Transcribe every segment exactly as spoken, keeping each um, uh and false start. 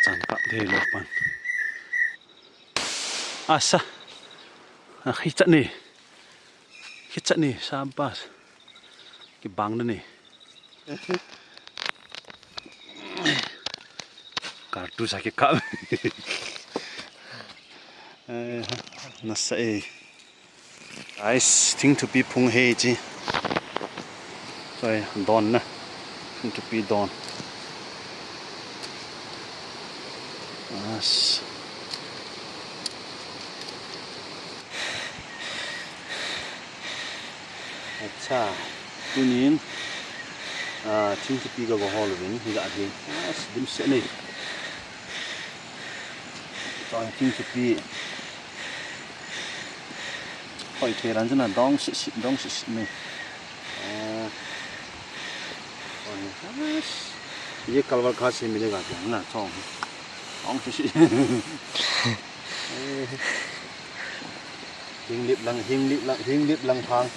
Chan kap thei lou pan. Asa. A, khichat ni. Khichat ni, sabas. Kibang da ni. Kartu sa kikap. Eh, nasa e. Guys, thing thupi phung hi chi. Sorry, don na. Thing thupi don. As. Acha. Tunin, ah, thing thupi ka go hol uvin, hi ga hi. As, dimset ni. Chua thing thupi. Hoi thei ran chu na dong sit sit, dong sit sit ni. Ah. Hoi, as. Ye kalvar kha se mi le ga na chong. Dong sit sit. Eh. Hinglip lang, hinglip lang, hinglip lang thang.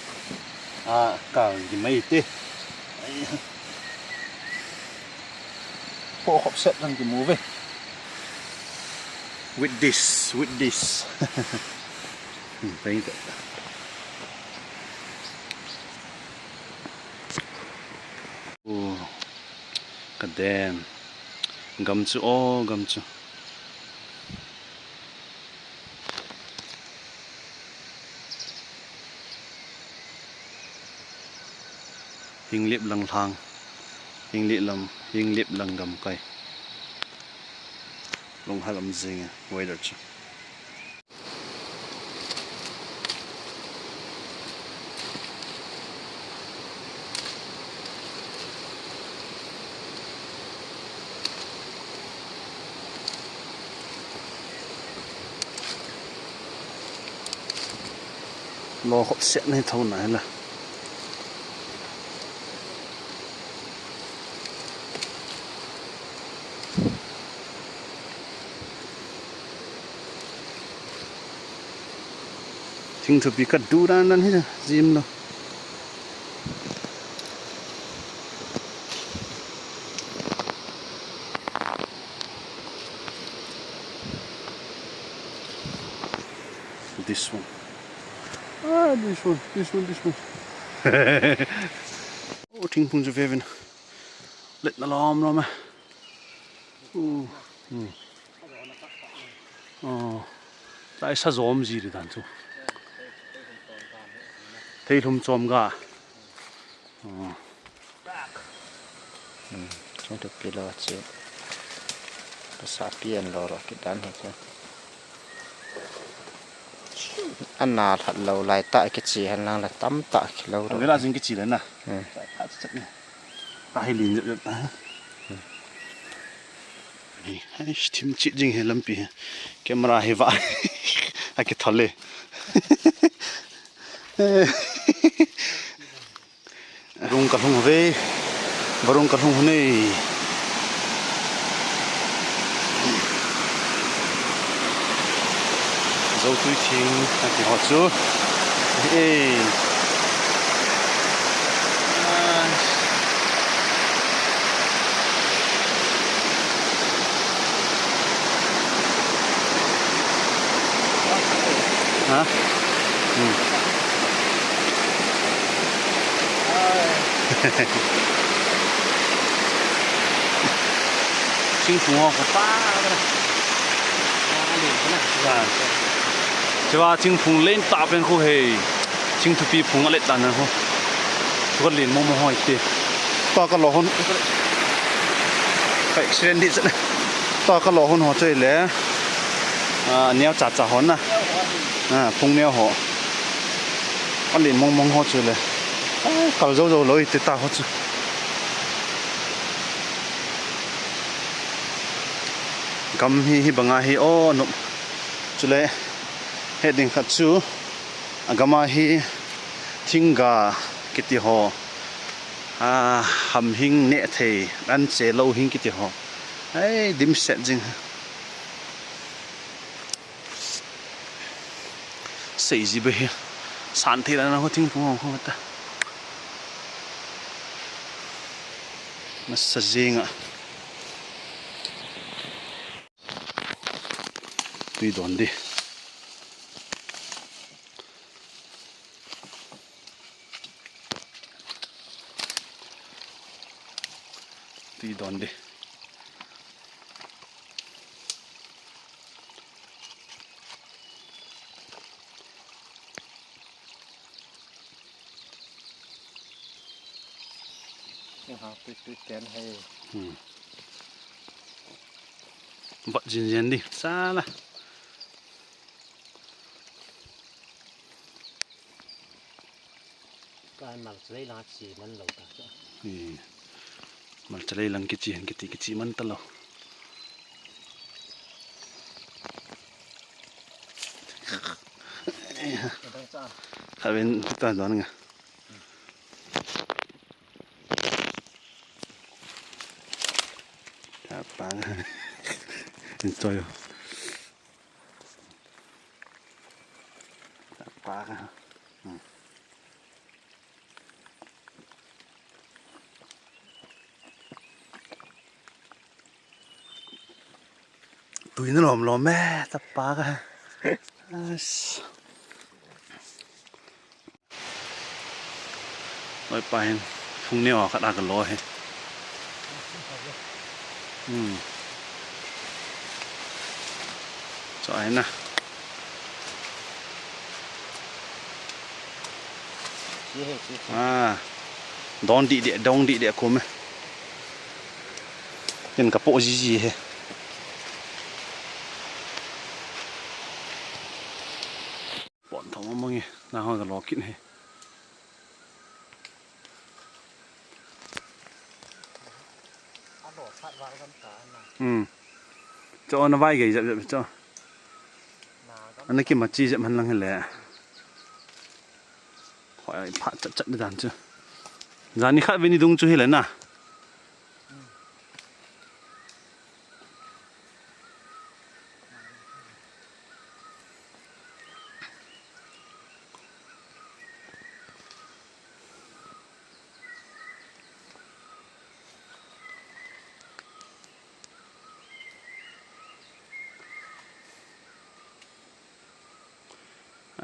Ah, ka gi mai te. Ai. Phoh khop set lang kimu ve. With this, with this. Hmm, thank you. Oh, ka den. Gam chu, oh, gam chu. Hinglip lang thang, hinglip lam, hinglip lang gamkai. Lunghel um jing e, weather chu. Lo khop set nei tho na hela. Thing thupi ka du dan dan hi jim lo. This one. Ah, this one, this one, this one. Oh, thingphung chu vevin. Let na lom lom e. Oh. Hmm. Oh. Chai sa jom ji ri dan chu. Thei lhum chom ga. Oh. Hmm. Chung tu pilo chu. Sa pian lo ro ki dan he chu. Ana lhat lo lai ta kichi han lang la tam ta ki lo ro. Vela jing kichi le na. Hmm. Ai, lin jep jep ta. Ai, thim chi jing he lampi he. Camera he va. A kithol e. Rung ka lhung ve. Varung ka lhung hune. Zotui thing, ati ho chu. Eh. Ha? Hmm. Thingphung ho ka pa. Chua thingphung len ta pen khu hei. Thing thupi phung a let dan khu. Chu ka len mo mo hoi te. Ta ka lo hon. Ka accident di. Ta ka lo hon ho choi le. Ah, neo cha cha hon na. Ah, phung neo ho. A len mong mong ho choi le. Ah, kal jo jo lo i te ta ho chu. Gam hi, hi banga hi, o, nop. Chule, he ding khat chu, a gama hi, thingga kiti ho, a, ham hing neh thei, an che lo hing kiti ho. Ai, dimset jing. Sei ji be hi. San thei la na ho thingphung ho ta. Nasa jing a. Tui don di. Tui don di. Tui, tui ten hai. Hmm. Bat jin jin di. Sala. Ka mal chalei lang chi man lo ta. Hmm. Mal chalei lang kichi, kichi, kichi man ta lo. Ka dang cha. Khatvei ta don nga. Tapa. Enjoy. Tapa. Hmm. Tui na lom lom e, tapa ka. As. Loipa hin phung neo khat a ka lo hi. Hmm. Cho ai na. Ah, don di de, don di de kum e. Ken ka po ji ji he. Pon thong mong e, na ho ka lo kit he. Hmm. Cho na vai gei jap jap cho. Ana ki ma chi jap man lang he le. Hoi, phat chat chat dan chu. Jani khat vei ni dung chu hi le na.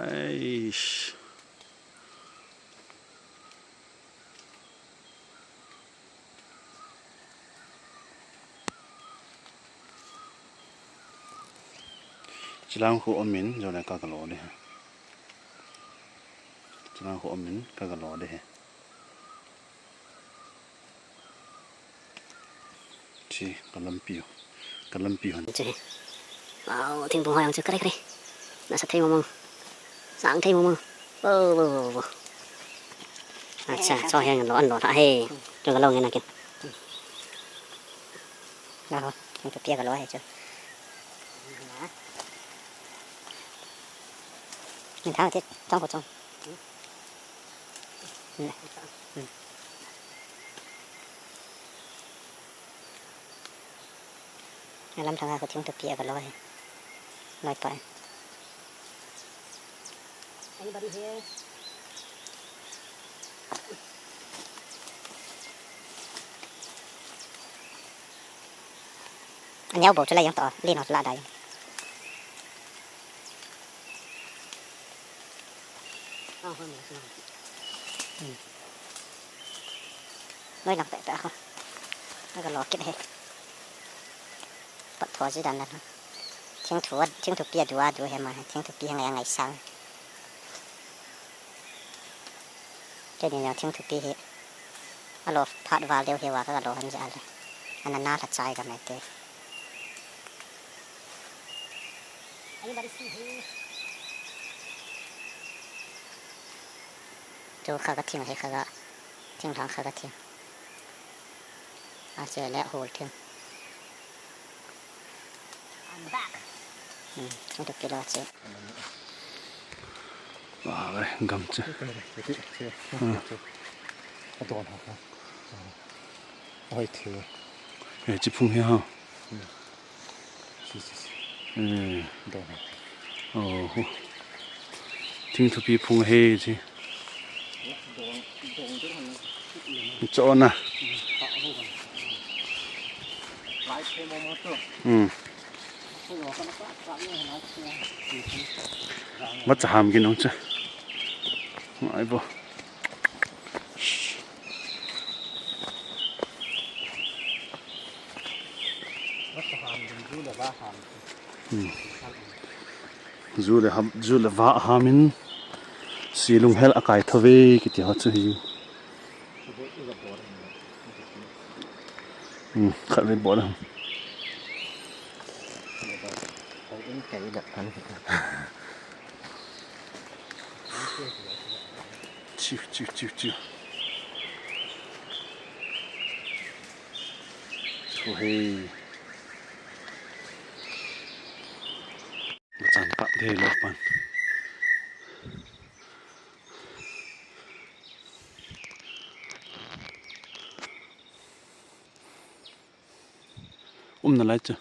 Eish. Chilang khu omin, jole ka ka lo de. Chilang khu omin, ka ka lo de. Chi, ka lampi u. Ka lampi hon. Chi. Wow, thingphung hoi ang chu kare kare. Nasa thei mong mong. Sang thei mong mong. Wow, wow, wow, wow. Acha, cho hian lo an lo tha he. Chu ka lo nge na kin. Na ho, thingphung pia ka lo he chu. Min thang te, chong ko chong. Alam thanga ka thingphung pia ka lo he. Loipa. Anybody here? Anyau bo chu lai jong to, lin ho chu la dai. Loi lang peh peh a kho. Ka lo kit he. Pat tho ji dan dan. Thingthu, thingthu pi a du a du he ma, thingthu pi he ngai ngai sang. Keini jong thingthu pi hi. A lo phat val deu hi va ka lo han ja le. Ana na la chai ka mai te. Anybody see here? Chu kha ka thing hi kha ka. Thing thang kha ka thing. A che le hol thing. I'm back. Hmm, thingthu pi lo che. Wa, gam che. Che, che, che. Hmm. A don ha. Oi, the. Eh, chi phung hi ha. Hmm. Chi, chi, chi. Hmm. Don ha. Oh. Thingthu pi phung he chi. Chona. Hmm. Vacha ham kin ong cha. Ai bo. Hmm. Ju le ham, ju le va ham in silung hel akai thove kiti ho chu hi. Hmm, khat ve bol ham. Chiu, chiu, chiu, chiu. Chu hei. Chan pat thei lou pan. Um nalai chu.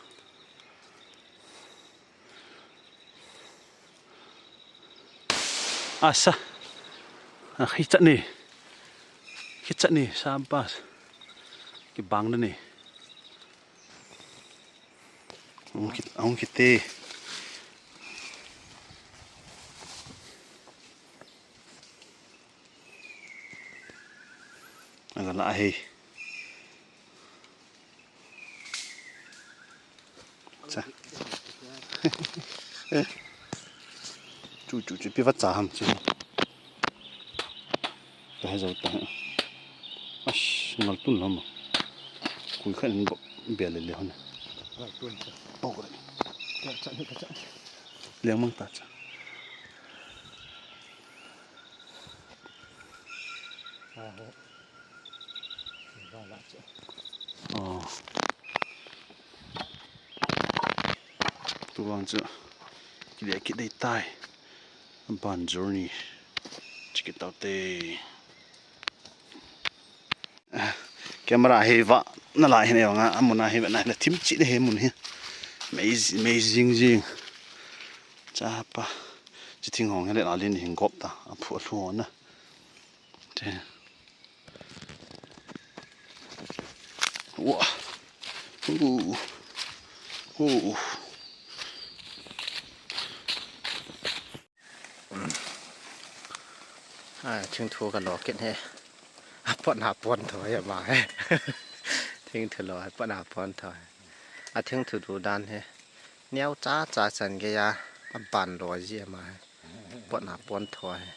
Asa. Ah, hichat ni. Hichat ni, sabas. Kibang na ni. Ahung kit, ahung kit e. Aga la hi. Cha. Eh. Chu, chu, chu, pi vacha ham chu. Ka he zo ta. Ash, ngal tun lam. Kui khan bo bia le le hon. Ngal tun cha. Oh, kore. Ka cha ni ka cha. Leng mang ta cha. Aho. Ba la cha. Oh. Tuvang chu kile kit dei tai. Ban journey. Check it out te. Camera hi va nalai hin e vanga, amun a hi va nalai thim chi le hi mun hi. Amazing, amazing jing. Chapa. Chi thing hong le nalin hin gop ta. Aphu alhu na. Te. Wow. Uh. Uh. Ai, thingthu ka lo kit he. Apot na pon tho he ma he. Thingthu lo he, pot na pon tho he. A thingthu du dan he. Neo cha cha chan ge ya. A ban lo ji ma he. Pot na pon tho he.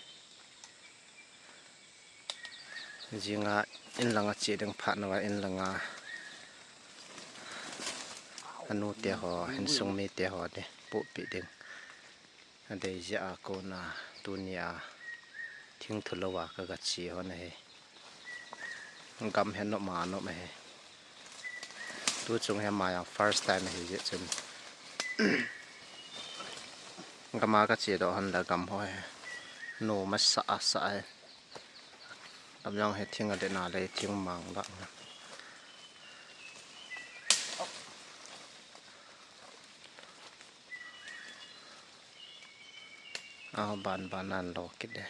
Jinga inlanga che ding phat nawa inlanga anu te ho, insung mi te ho de, pupi ding. Adei jia kona tunia thingthu lowa ka ga che ho na he. Gam he nom a nom he. Tu chung he maya first time he je chun. Gam a ka che do han da gam ho he. Nu ma sa a sa he. Gam jong he thing a de na le thing mang ba. A ban ban an lo kit de.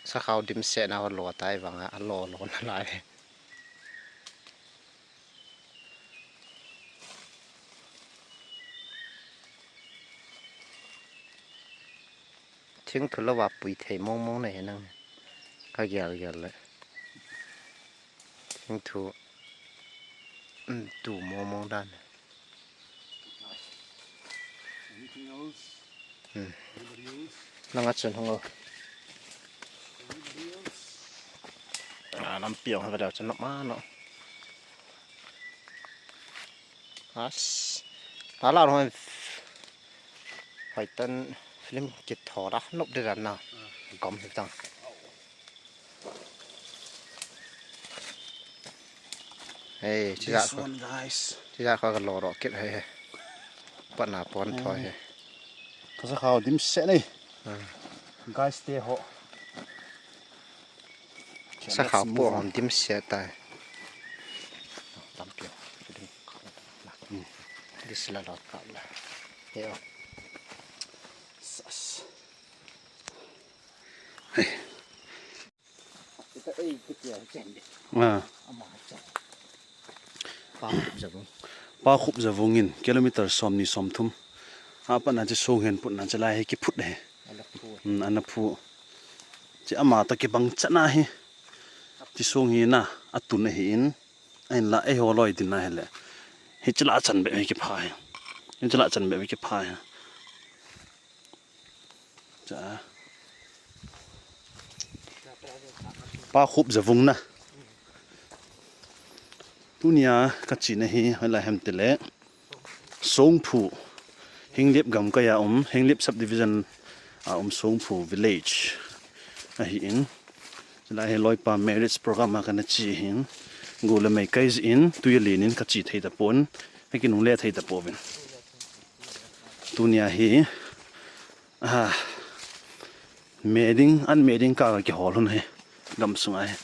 Sakhao dim se na ho lo tai vang a lo lo na lai. Thingthu lowa pui thei mong mong na he nang. Ka gel gel le. Thingthu, um, tu mong mong dan. Anything else? Hmm. Anybody else? Nang a chun hung o. Anybody else? Ah, lampi ong ha ka dau chun nok ma no. As. Ala ro. Hoitan film kithor a nop de dan na. Gam hi tang. Hey, this one, guys. Chija kha ka lo ro kit he he. Pot na pon tho he. Ka sakhao dim se nei. Hmm. Guys te ho. Sakhao po hom dim se tai. Lampi. Hmm. This la lo ka la. Yo. Sas. Hey. Ei, kitia chen de. Ah. Ama cha. Pa khup ja vung. Pa khup ja vung in kilometer som ni som thum. Apa na chi song hen put na chi lai hi kiphut de. Ala phu. Hmm, ana phu. Chi ama to kibang chana hi. Chi song hi na atun ahi in. Ahin la, eiho loi din na hile. Hichi la chan be hi kipha hi. Hichi la chan be hi kipha hi. Cha. Pa khup ja vung na. Tunia ka china hi, hoilai hem tile. Songphu. Henglep gamkai a um, Henglep subdivision a um Songphu village. Ahi in. Chulai hi loipa marriage program a kana chi hin. Go le mei kai jin, tui len in ka chi thei tapon. Ka kinungle thei tapouvin. Tunia hi. Ah. Meding, an meding ka kihol hun hi. Gamsunga hi.